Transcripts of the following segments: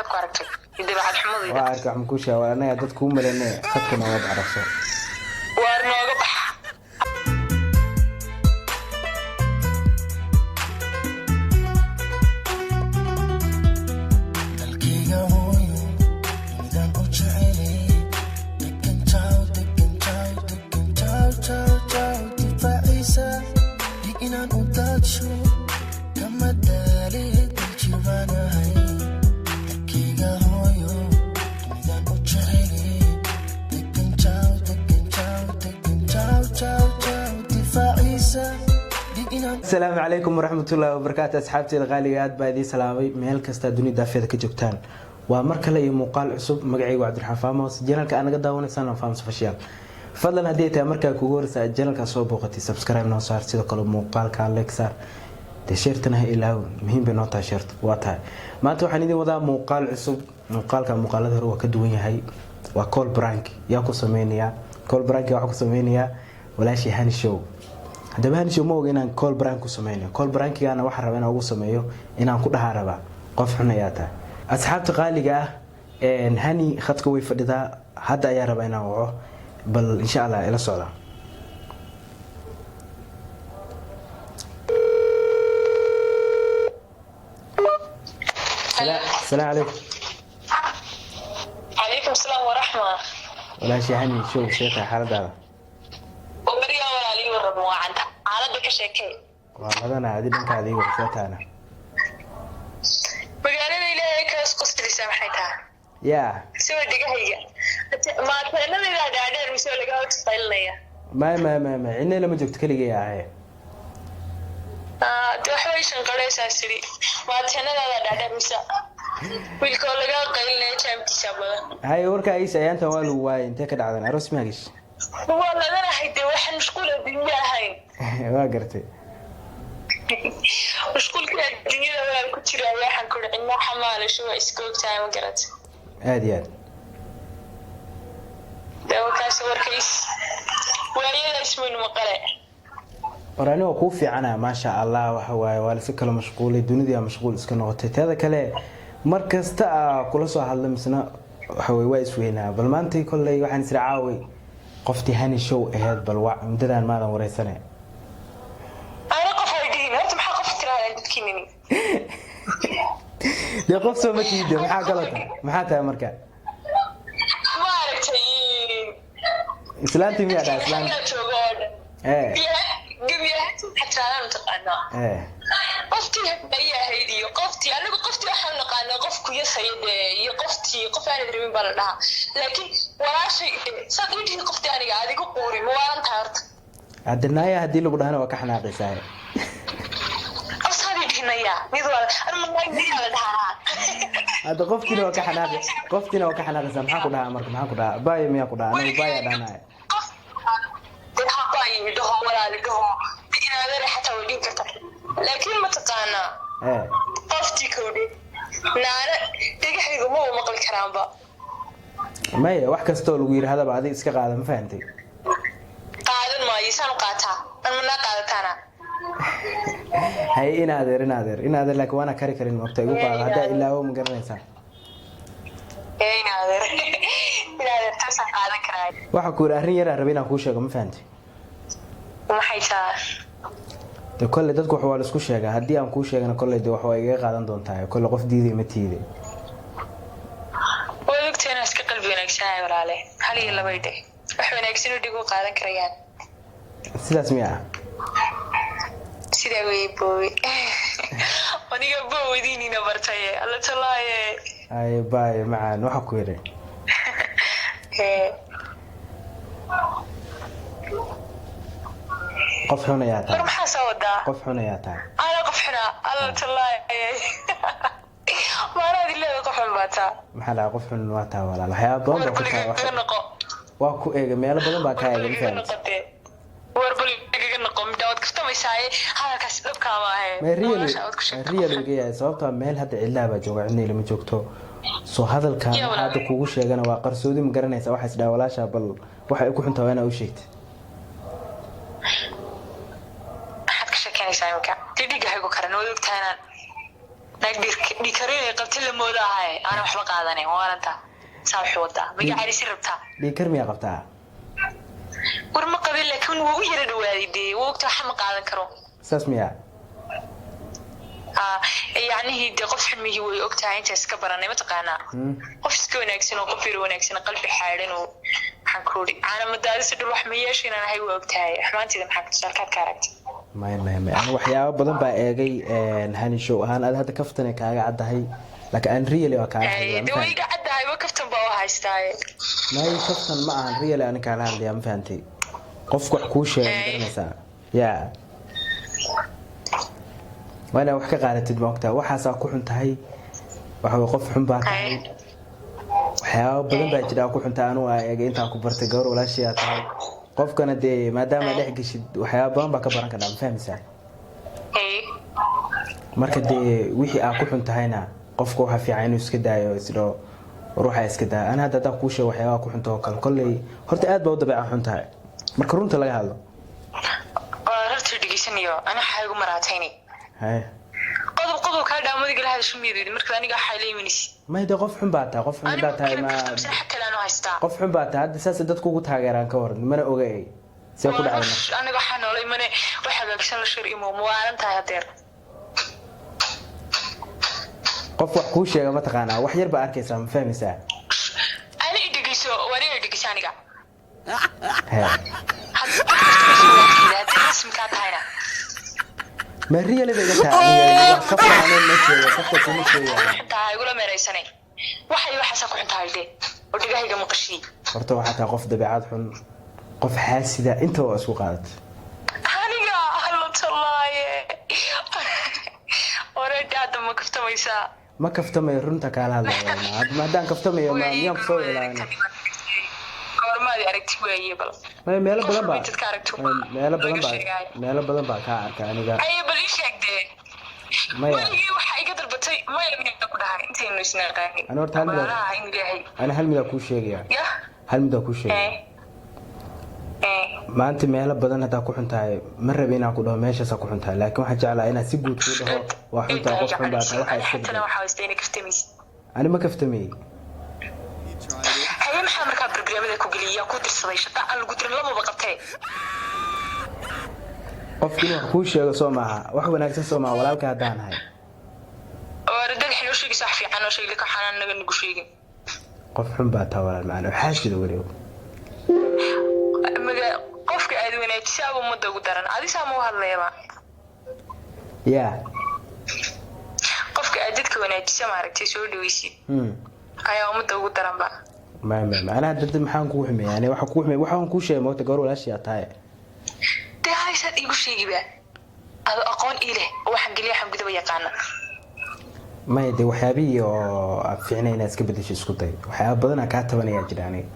Halkaad ku aragtay iyo dabeecad xumadayda? Waa arkay. Waxaan kuu sheega, waa annaga dad kuu malene, khadka nooga carabso. Waar nooga bax. Dalkayga hooyo, midaan u jecelay. Degan jaw, degan jaw, degan jaw, jaw, jaw. Difaaciisa dhig inaan u daadsho kama daalin, daljirbaanahay. Dalkayga hooyo, midaan u jecelay. Degan jaw, degan jaw, degan jaw, jaw, jaw. Difaaciisa dhig inaan Asalaamu calaykum waraxmatullaahi wabarakaatu, asxaabteeda qaaliga, aad baa idiin salaamay meel kasta dunida daafeeda ka joogtaan. Waa mar kale iyo muuqaal cusub. Magacaygu Cabdiraxmaan Faamos, channelka aad naga daawanaysaan waa Faamos Official. Fadlan, haddii ay tahay markaa kugu horeysa aad channelkaa soo booqatay, subscribe noo saar, sidoo kale muuqaalka like saar, dee share-tana ha ilaawin, muhiim bay noo tahay share-ta. Waa tahay, maanta waxaan idin wadaa muuqaal cusub. Muuqaalka muuqaalada hore waa ka duwan yahay. Waa call prank. Yaa ku sameynayaa call prank? Waxaa ku sameynayaa walaashii Hani Show. Haddaba Hani Show ma oga inaan call prank ku sameynayo. Call prankigana waxaan rabaa inaan ugu sameeyo inaan ku dhahaa rabaa qof xun ayaa tahay. Asxaabta qaaliga ah, Hani khadka way fadhidaa hadda, ayaa rabaa inaan waco. Bal insha Allah ila socda. Asalaamu calaykum. Calaykum salaam waraxma. Walaashii Hani Show, see tahay xaaladaada? Warigaa walaalii, warrab, waacanta, xaaladda ka sheekee. Waa ladana, adi dhankaada ii war, see tahana? Magaalada Ilaahay kaas qoslaysaa, maxay tahay? Yaa? Soo dhegahayga maateenadaydaa dhaadheer mise waa laga hortaylinaya? Maya, maya, maya, maya, cidna lama joogto, keligay ahaye. De waxba ii shanqaraysaa sidhi maateenadaada dhaadheer mise wiilka oo laga qaylinaya jaamkiisa badan. Haye, warkaa iisa, ayaantan waa lagu waayay, intee ka dhacdan? Aroos ma gash? Waa ladanahay, dee waxaan mashquul adduunya ahayn. Waa gartay. Mashquulka adduunyada walaal ku jira, waxaan ku cidna xamaalasho, waa iska ogtahay, ma garat? Aada iyo aad. Dee wakaas warkays waayadaas waynu maqale. War, ani waa kuu fiicana, maasha Allah. Waxa waaye, waa lasi kala mashquulay, dunidii aa mashquul iska noqotay. Teeda kale, mar kasta aa kula soo hadla misna waxa weye waa isweynaa. Bal maantay kolley waxaan isra caaway qoftii Hani Show ahayd, bal wac, muddadan maadan wareysane. Ana qof hay dhihin horta, maxaa qof tirahdaan dadkiinini? Dee qof soo ma tiide, maxaa kaloo tahay? Maxaa tahay marka? Ma aragtay? Islaantii miyaa dhaha islaan? Xaggaa jooga oo dhan. Gebi ahaanti waxaa tirahdaan mataqaanaa? Ee. Qoftii ayaa ahayd iyo qoftii, anagu qoftii waxaan naqaanaa qof kuyasaya dee, iyo qoftii qof aanad rabin baa la dhahaa. Laakiin walaashay saad ii dhihi qoftii, aniga adigu quuri, ma waalan tahay horta? Hadda naaya haddii lagu dhahana waa ka xanaaqaysaa. Asaad ii dhihinaya mid waa anuma la dhahaa. Hadda qoftiina waa ka xanaaqi, qoftiina waa ka xanaaqaysaa. Maxaa ku dhahaa marka? Maxaa ku dhahaa? Baaya miyaa ku dhahaa? Anagu baaya dhahnaya. Qof dee habaayi dhaho, walaali dhaho, inaadare xataa way dhihin karta, laakiin mataqaanaa? Ee. Qoftii kowdhe naana dhegahayga ma u maqli karaanba. Maya, wax kastoo lagu yidhahdaba adiga iska qaada, ma fahantay? Qaadan maayo, saan u qaataa an manaa qaadataana. Haye, in adeer, in adeer, in adeer, laakiin waana kari karin, moogta, igu qaado haddaa ilaawo, ma garanaysaa? Ee inaadeer, inaadeer, taasaan qaadan karaa. Waxaa ku yidhi, arrin yaraa rabay inaan kuu sheego, ma fahantay? Maxay tahay? De kolley dadku wax waa la isku sheegaa. Haddii aan kuu sheegana, kolley de wax waa igaga qaadan doontaa. Kolley qof diiday ma tiide. Waad ogtahay inaan iska qalbi wanaagsanahay, walaale. Hal iyo labay dheh, wax wanaagsan u dhig u qaadan karayaan. Sidaas miya ah? Sidaa wey, boowe, aniga boowdiinina bartaye, alla talaaye. Ay baay macaan, waxaa ku yidhi, Ee. Qof xun ayaa War, tahay. maxaa soo wadaa? Qof xun ayaa tahay. Ana qof xunaa? Alla talaaye, maanaad ileeda qof xun baa taa. Maxaa dhahay? Qof xun waa tahay, walaal, waxyaaba badan War, baa ku tahay. bal igaga noqo. Waa ku eega, meelo badan baa kaa War, bal eega, ma igaga fahamtid? noqotee. War, bal igaga noqo, midhaa waad kaftamaysaaye, hadalkaasi dhabkaa maahe. Ma real? Nolosha aad ku sheegto. Real iga yahay, sababtaa meel hadda cidlaha baa jooga, cidna ilama joogto. Soo hadalkan Yaa waxaa walaal. hadda kuugu sheegana waa qarsoodi, ma garanaysa? Waxaa isdhaha walaasha bal waxa ay ku xuntaa waa inaa u sheegtay. Maxaad ka sheekeynaysaa imika? Dee dhiigga haygu karan, waad ogtahay inaan naag dhiig karinay qabti la. la moodo ahay, ana waxba qaadanayn. Waalantaa saa wax wadaa, magacaadisi rabtaa. Dhiigkar miyaa qabtaa? War ma qabin, laakiin wuu u yara dhawaaday dee. Wuu ogta, waxa ma qaadan karo. Saas miyaa? Ah, yacnihii dee qof xumihii way ogtahay, inta iska baranay mataqaanaa. Qof iska wanaagsan oo qof yar wanaagsan, qalbi xaadhan oo waxaan ku uri caana madaadisa dhul wax ma yeesha inaan ahay waa ogtahay. Xumaanteeda maxaa tusaalkaad ka aragtay? Maya, maya, maya, aniga waxyaabo badan baa eegay. Hani show ahaan aad hadda kaftane kaaga caddahay, laakiin aan really waa kaala hadlayaa, ma De way fahantay? Iga caddahay ba, kaftan baa u haystaaye. May, kaftan ma ahan, really ani kaala hadlayaa, ma fahantay? Qofku wax kuu sheegay, ma garanaysaa? Ya, waa inaad wax ka qaadatid, ma ogtahay? Waxaasaa ku xun tahay, waxa way qof xun baa tahay. Waxyaabo badan baa jira ku xuntahay. Anugu aa eegay intaan ku bartay, gabar walaashii aa tahay. Qofkana dee maadaama dhex geshid, waxyaabo badan baa ka baran kartaa, ma fahmaysaa? Marka dee wixii aa ku xun tahayna, qofka waxaa fiican inuu iska daayo, isdhaho war waxaa iska daaya. Ana hadda haddaan kuu sheego waxyaabaha ku xunta oo kale, kolley horta aad baa u dabeeca xun tahay marka runta laga hadlo. Waa rarta dhegeysanayo, ana waxaa igu maraatayni. Haye. Qodob qodob kaa dhaamadiga la hadasho miyadid marka aniga waxaa la imanaysid. May, dee qof xun baa tahay, qof xun anigu baa tahay. kala Ma kaftamsan xag kale aanu haystaa. Qof xun baa tahay. Hadda saasay dadku ugu taageeraan ka waran? Mana oga ey see ku dhacday marka? Aniga waxaa noola imane wax hagaagsan la shir imo, mawaalan tahay hadeer. Qof wax kuu sheega mataqaanaa, wax yar baa arkaysaa, ma fahmaysaa? Ani i dhegeyso, waan ina dhegeyso aniga. He. Haddii rasmi kaa tahayna. Ma really bay iga tahay aniga, waa kaftan, anoo ma jeedo, qofka kuma sheegaya. Xuntahay igula meeraysanay, waxay waxaasaa ku xuntahay de oo dhegahayga maqashii. Horta waxaa tahay qof dabeecad xun, qof xaasida, inta waa isku qaadatay. Aniga allo tallaaye, oreedha hadda ma kaftamaysaa? Ma kaftamayo, runta kaala hadlaya. Ma haddaan kaftamayo, ma miyaan kusoo ilaawin? Goormaadi aragti waaye bal? Maya, meelo badan baa Dadka aragti meelo badan laga baa sheegaayo. Meelo badan baa kaa arka aniga. Aye, bal ii sheeg dee. Maya. Weligii waxaa iga dalbatay maya, miyaan ku dhahay intaynu isnaqaanin? Ani horta hal mid Walaalaha in Ilaahay. Ani hal midaa kuu sheegaya. Yah. Hal midaa kuu sheegaya. Ee ee. Maanta meelo badan haddaa ku xun tahay, ma rabi inaan ku dhaho meeshaasaa ku xun tahay, laakiin waxaan jeclaa inaan si guud kuu dhaho waa xun tahay, qof xun baa tahay, waxaa iska Xatana bedel. Waxaa haystay inay kaftamaysid. Ani ma kaftamayey. Haye, maxaa markaa barnaamijyada ku geliyay? Yaa ku dirsaday? Shaqa aan lagu dirin lamaba qabtee. Qofki inuu wax kuu sheego soo maaha wax wanaagsan? Soo maaha walaalka haddaan ahay? Dad waxay noo sheegaysa wax fiican noo sheegi, laakiin waxaan naga nagu sheegin. Qof xun baa taa, walaal macaan, oo xaashida weliba. Maga qofka aad wanaajisaaba ummadda ugu daran, adisaa ma u hadlayaba? Yaa. Qofka aad dadka wanaajisa, maaragtay, soo dhaweysid ayaa ummadda ugu daranba. Ma ma ma anaa dad maxaan kugu xumeeya? Ani waxa kugu xumeeya, waxaan kuu sheegay moogta, gabar walaashii aad tahay. Dee haysaad iigu sheegiba ado aqoon ii leh oo waxaan geliya, waxaan gudaba yaqaana. Maya, dee waxyaabihii oo aan fiicnay inaad iska bedesho isku day. Waxyaaba badanaa kaa tabanayaa jira. Aniga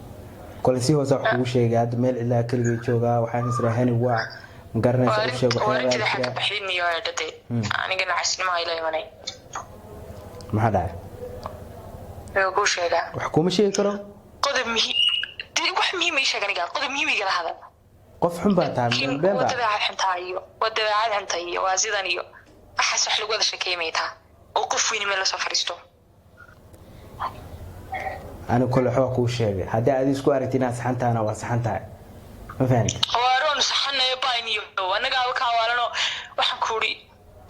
kole si hoose wax kugu sheegay. Hadda meel cidlaa keligay joogaa, waxaan israa hani waa ma garanaysa, u sheeg waxyaabaa Waarintada waxaa ka jira. baxdin iyo dhade anigana casnimaha ila imanay. Maxaa dhacay? Wuxuu kuu sheegaa? Wax kuma sheegi karo. Qodob muhiim dee, wax muhiim ii sheeg aniga, qodob muhiim igala hadal. Qof xun baa tahay. Laakiin been waa baa dabeecad xuntaa iyo waa dabeecad xunta iyo waa sidan iyo waxaas wax lagu wada sheekeymay taa oo qof weyni meel lasoo fadhiisto. Aniga kole waxbaa kuu sheegay. Haddii aad isku aragti inaad saxan tahana, waa saxan tahay, ma fahamti? Waaroon saxanayo bayn iyo annagaaba kaawaalano. Waxaan ku uri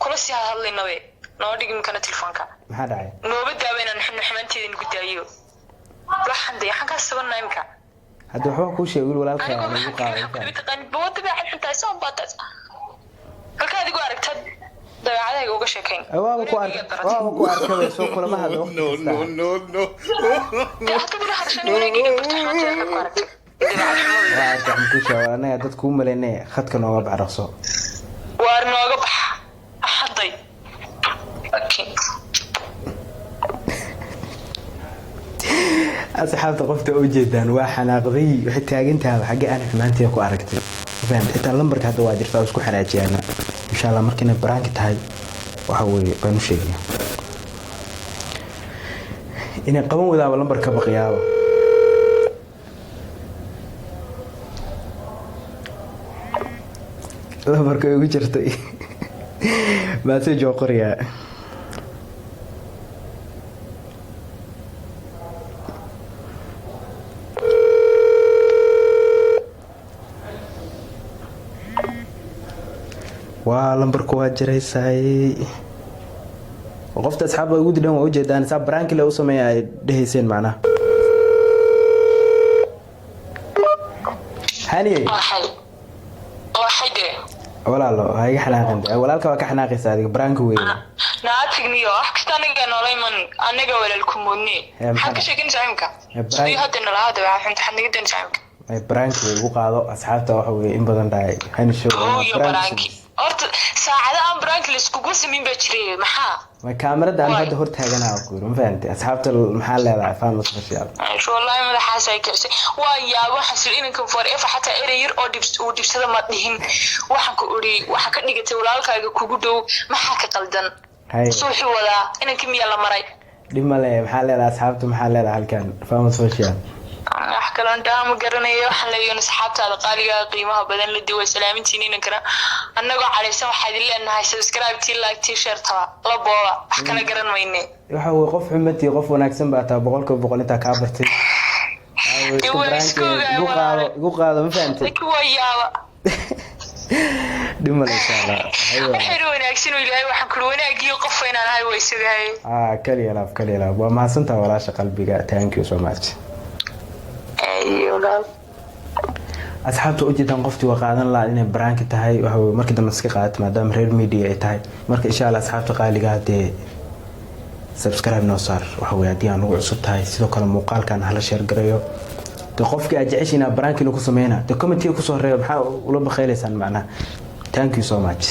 kula sii hadlaynabe, noo dhig imikana telefoonka. Maxaa dhacay? Nooba daaba inaan xunno, xumaanteeda nagu daayo. Waxaan dee waxaan kaa sabanaa imika. Hadda waxbaa kuu sheegay, wiil walaalkaa Anigoo aan igu waxaan qaaday, kale ma fahamti? taqaanid ba, waa dabeecad xuntahay soon baa taas halka adigu aragta dabeecadahayga uga sheekayn. Waaba ku ark, waaba ku arkabay, soo kulama hadla waqti No, kasta. no, no, no. Dee hadda ila hadashan wanaagayga barto, xumaanteeda ku aragtay dabeecad xumadayda. Waa arkay, waxaan kuu sheegay anaga dad kuu maleyne, khadka nooga baxraqso. Waar nooga bax axaday. Okay. Asxaabta, qofta u jeedaan waa xanaaqday, waxay taagantahay xagge aan xumaanteeda ku aragtay, ma fahamtay? Xitaa lambarka hadda waa jirtaa oo isku xanaajiyaana. Insha Allah markayna baraanki tahay, waxa weeye baan u sheegaya inay qaban wadaaba lambar ka baqyaaba. Lambarka igu jirtay message oo qorayaa. Waa lambarku waa jiraysaay. Qofta asxaabba ugu didhan waa ujeedaan, saa prank le u sameeya ay dhehayseen macnaha. Haniyey. Waxay waxay dee. Walaalo, ha iga xanaaqin de. Walaalka waa ka xanaaqaysa adiga, prank weyn. Naatigniyo wax kasta anaga noola iman, anaga walaalku moodne. Hee, maxaad ka sheeganaysaa imika? Hee, prank. Sidii hadda nalahaa dabeeca xunta xad naga danaysaa imika. Ay, prank way igu qaado. Asxaabta waxa weye in badan dhahay hani show. Hooyo, prank-i horta saacada aan prank-i laiskugu samayn baa jiray, maxaa? Ma kaamirada aan Waay. hadda hor taaganaha ku yiri, ma fahantay? Asxaabta maxaa leedahay, Famos Official? Wallahi madaxaas ay kicisay, waa yaabo. Waxaan sir inankan forever xataa erey yar oo dhibs uu dhibsada ma dhihin. Waxaan ku uri, waxaa ka dhigatay walaalkaaga kugu dhow, maxaa ka qaldan? Hay. Suuxuu wadaa inankii, miyaa la maray? Dhib ma le. Maxaa leedahay asxaabta? Maxaa leedahay halkan, Famos Official? Wax kaloon dhaha ma garanayo. Waxaan leeyahay asxaabtaada qaaliga, qiimaha badan la duway, salaamintiin inankana annagoo cadhaysan waxaa idin leenahay subscribe tii, like tii, share taba la booba, wax kala garan mayne. Waxa weye qof xumatii, qof wanaagsan baa taa, 100% intaa kaa bartay. Waxa weye iska Waa prank isku ogaay, igu qaado. Walaale. Igu qaado, ma fahantay? Laakiin waa yaaba. Dhib male, insha Allah. Hay walaal. Waxayna wanaagsan oo Ilaahay waxaan kuli wanaagiyo qof inaan ahay waa isagahay. Ah, kaliya laab, kaliya laab. Waa mahadsantaha walaasha qalbiga, thank you so much. Ay, walaal. Asxaabta, ujeedaan qoftii waa qaadan lahaa inay prank-i tahay. Waxa weye markii dambe iska qaadato maadaama reer media ay tahay. Marka insha Allah, asxaabta qaaliga, dee subscribe noo saar, waxa weye haddii aan ugu cusub tahay. Sidoo kale muuqaalkan hala share gareeyo. De qofkii aad jeceshiin prank-ina ku sameyna, de comment-iga kusoo reeba. Maxaa ula bakaylaysaan macnaha? Thank you so much.